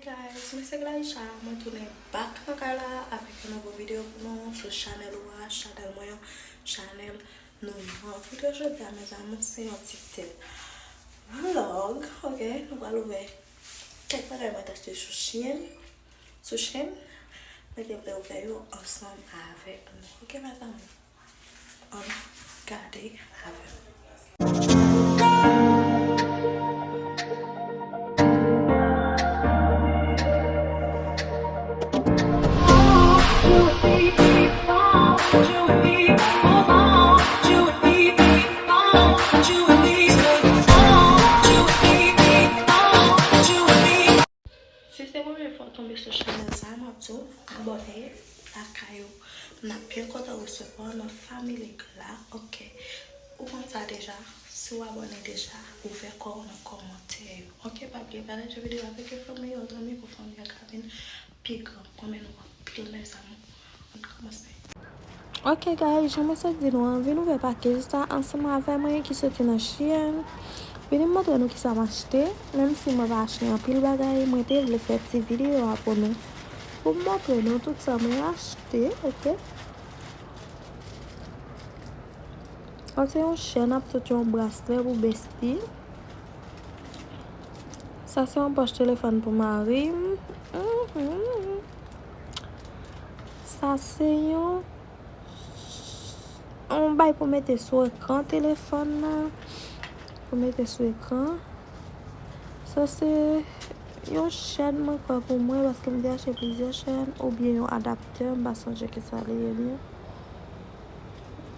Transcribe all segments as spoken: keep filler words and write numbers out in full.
Guys, mwen se Glaïcha, mwen tounen back nan kay la avèk yon nouvo videyo pou nou sou chanèl ou a, chanèl mwen an, chanèl nou an. Videyo jodi a, mes amours, se yon ti tèt vlog, ok? Nou pral ouvè kèk bagay mwen t achte sou Shein, sou Shein. Mwen te vle ouvè yo ansanm avèk nou, ok, mes amours? Ann gade avè m. Si se premye fwa w tonbe sou chanèl sa a, m ap di w abòne lakay ou. N ap byen kontan resevwa w nan family la, ok? Ou konn sa deja, si w abòne deja, ouvè kò w nan kòmantè yo, ok? Pa bliye pataje videyo avèk yon fanmi, yon zanmi pou fanmi an ka vin pi gran. Mwen renmen nou anpil, mes amours. Ann kòmanse. Ok guys, jan mwen sot di nou an, vin ouvè pakej sa ansanm avè mwen ki soti nan Shein. Vini m montre nou kisa m achte, menm si mwen pa achte anpil bagay, mwen te vle fè ti videyo a pou nou, pou m montre nou tout sa mwen achte, ok? Sa se yon chèn ak tout yon braslè pou besti. Sa se yon pòch telefòn pou mari m. Mhm. Sa se yon, yon bay pou mete sou ekran telefòn nan. Pou mete sou ekran. Sa se yon chèn mwen kwè pou mwen, paske m te achte plizyè chèn, oubyen yon adaptè, m pa sonje kisa li ye byen.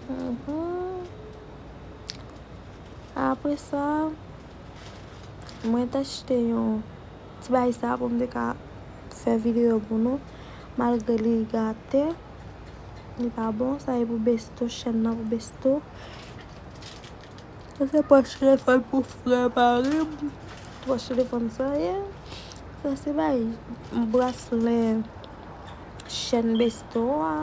Mhm. Apre sa, mwen t achte yon ti bagay sa pou m te ka fè videyo pou nou, malgre li gate, li pa bon, sa e pou besto, chèn nan pou besto. Sa se pòch telefòn pou frè mari m. Pòch telefòn sa ye. Sa se bay braslè chèn besto a.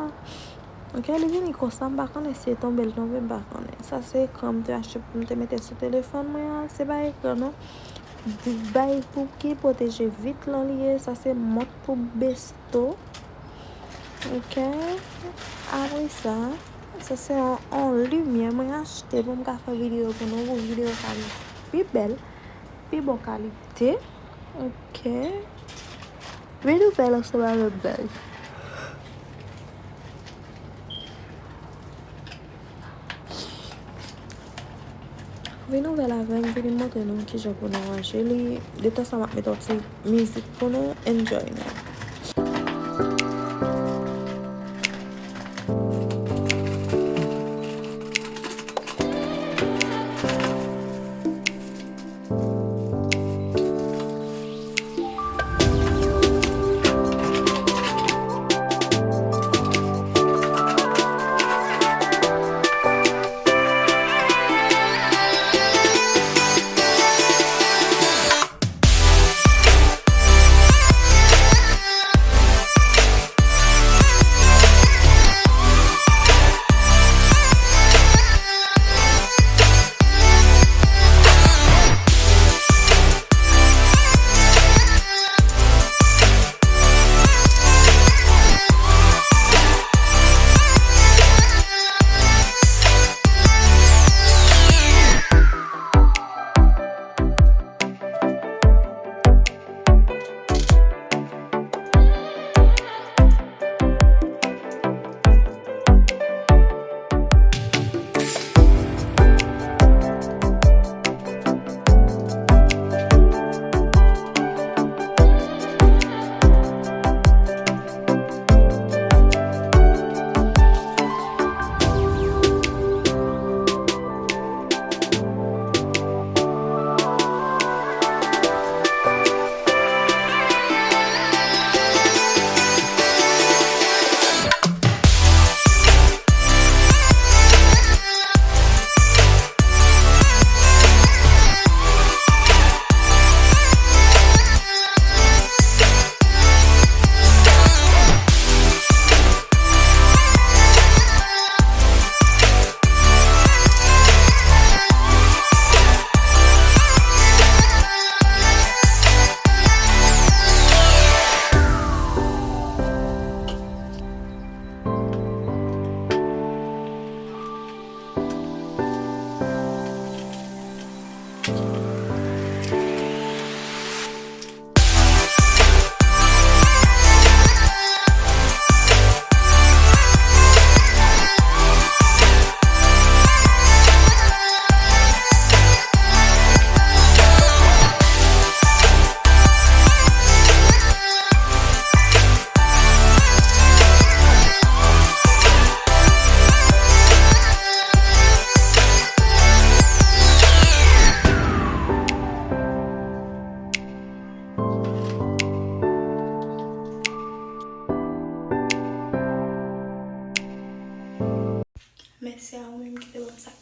Ok, li vini konsa, m pa konnen si e tonbe l tonbe, m pa konnen. Sa se ekran m te achte pou m te mete sou telefòn mwen an. Se pa ekran non. Bay pou ki pwoteje vit lan li ye. Sa se mont pou besto. Ok. Apre sa, sa se yon, yon limyè mwen achte pou m ka fè videyo pou nou, pou videyo sa vin pi bèl, pi bon kalite. Ok. Vin ouvè l ansanm avè m, guys. Vin ouvè l avè m, vin montre nou kijan pou nou ranje li. Detan sa, m ap mete yon ti mizik pou nou. Enjoy nou.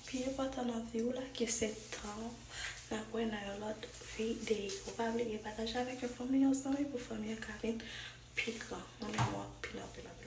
pi enpòtan nan vi w la, ki se tan w. N ap wè nan yon lòt videyo. Pa bliye pataje avèk yon fanmi, yon zanmi, pou fanmi an ka vin pi gran. Mwen renmen w anpil, anpil, anpil.